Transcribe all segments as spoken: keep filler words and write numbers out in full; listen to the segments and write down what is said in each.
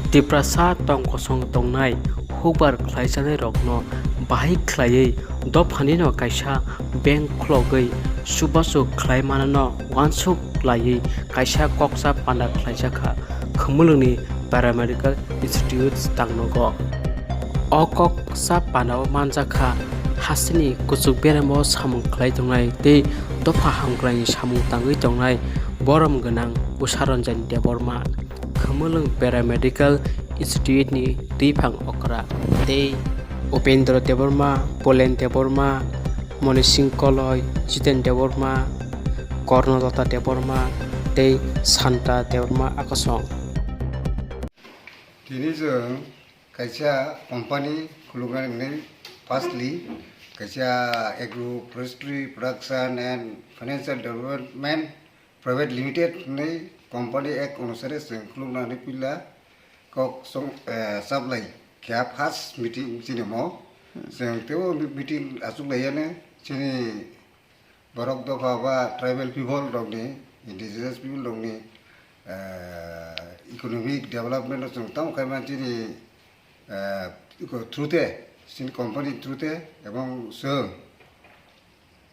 Tiprasa tong kosong tongnai hukbar khlaijaknairokno bahai khlaiwi dophanino kaisa bank khulogwi chubachu khlai manano uansuk laiwi kaisa koksa panda khlaijakha Khumulwngni Paramedical Institute tangnogo. O koksa pandao manjakha hasteni kuchuk beremo samung khlai tongnai tei dopha hamkraini samung tangwi tongnai borom gwnang Usharanjan Debbarma. Khumulwng Paramedical Institute ni twiphang okra tei Upendra Debbarma, Polen Debbarma, Moni Singh Koloi, Jiten Debbarma, Kornolata Debbarma tei Santa Debbarma akosong. Tini chwng kaisa company khuluknani hwnwi firstly kaisa Agro Forestry Production and Financial Development Private Limited hwnwi company act onusare chwng khulukna hwnwi puila kok song, eh, chaplai kha first meeting chini mo. Hmm. Chwng teibo mi-, meeting achuk laiyano chini borok dopha ba tribal people rokni, indigenous people rokni, eh, economic development no chwng tamo khai man chini, eh, iko through te, chini company through te ebong chwng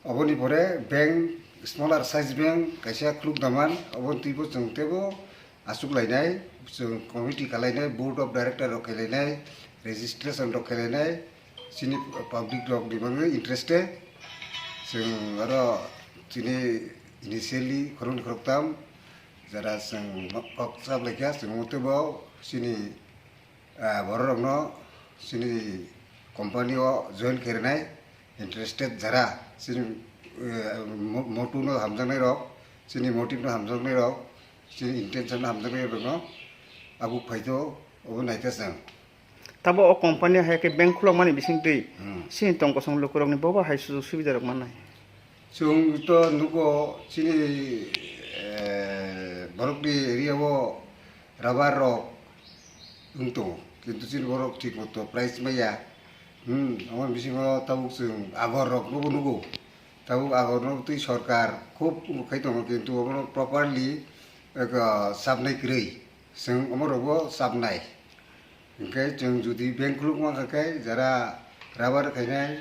Oboni pore bank, smaller size bank kaisa khuluk daman, oboni twibo chwng teibo achuk lainai, chwng committee kalainai, board of director rok kailainai, registration rok kailainai, chini public rok ni bagwi interest de. Chwng oro chini initially khoroknwi khoroktham jara chwng kok chap laikha, chwng teibo chini ah, bororokno chini company o join khairwnai interested jara chini, eh, mo-, motive no hamjaknai rok, chini motive no hamjaknai rok, chini intention no hamjaknai rokno abuk phaito obo naikha chwng. Tabo o company hai khe bank khulokmani bisingtwi Hmm. chini tong kosong lukurokni bobo hai sujuk subida rok mannai. Chwng to nugo chini, eh, borokni area o rubber rok wng tongo, kintu chini borok thik moto price maya. Hmm, omo bisingo tabuk chwng agor rok nugo nugo. Tabuk agor no twi sorkar khub khai tongo, kintu omo properly, eh, sabnai kwrwi. Chwng omo rokbo sabnai. Hwnkhe chwng jodi bank khuluk mankha khe jara rubber khainai,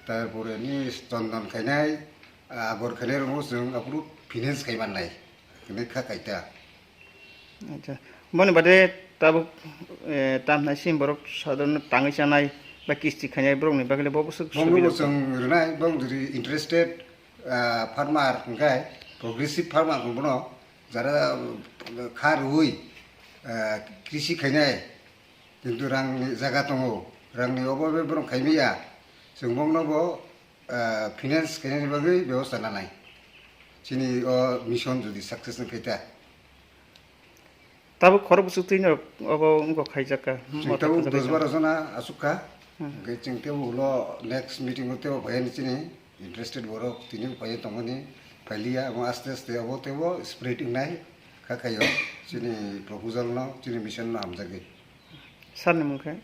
tarpore ni chondon khainai, agor khainai rokno chwng aphuru finance khai mannai. Hwnwi kha kaita. Acha. Boni bade tabuk, eh, tamnai sim borok sadharno tangwi chanai ba kisti khainai borokni bagwi bo bwswk Bongno bo subida chwng rwnai, bong jodi interested, ah, farmer hwnkhe progressive farmer hwnwi bono jara, ah, kha rwui, ah, krisi khainai, kintu rangni jaga tongo, rangni obo borok khaimaya, chwng bongno bo, ah, finance khainani bagwi bebosta nanai. Chini o mission jodi success wngkhe ta. Tabuk khorok bwswk twi norok obo wngkha khaijak kha. Chwng tabuk dos baro jona aswk kha. Hmm. Hwnkhe chwng tei ulo next meeting o teibo phaiani chini interested borok tini phaiwi tongmani phailiya, abo aste aste abo teibo spread wngnai kha khaio chini proposal no, chini mission no hamjagwi. Sir ni mung khe?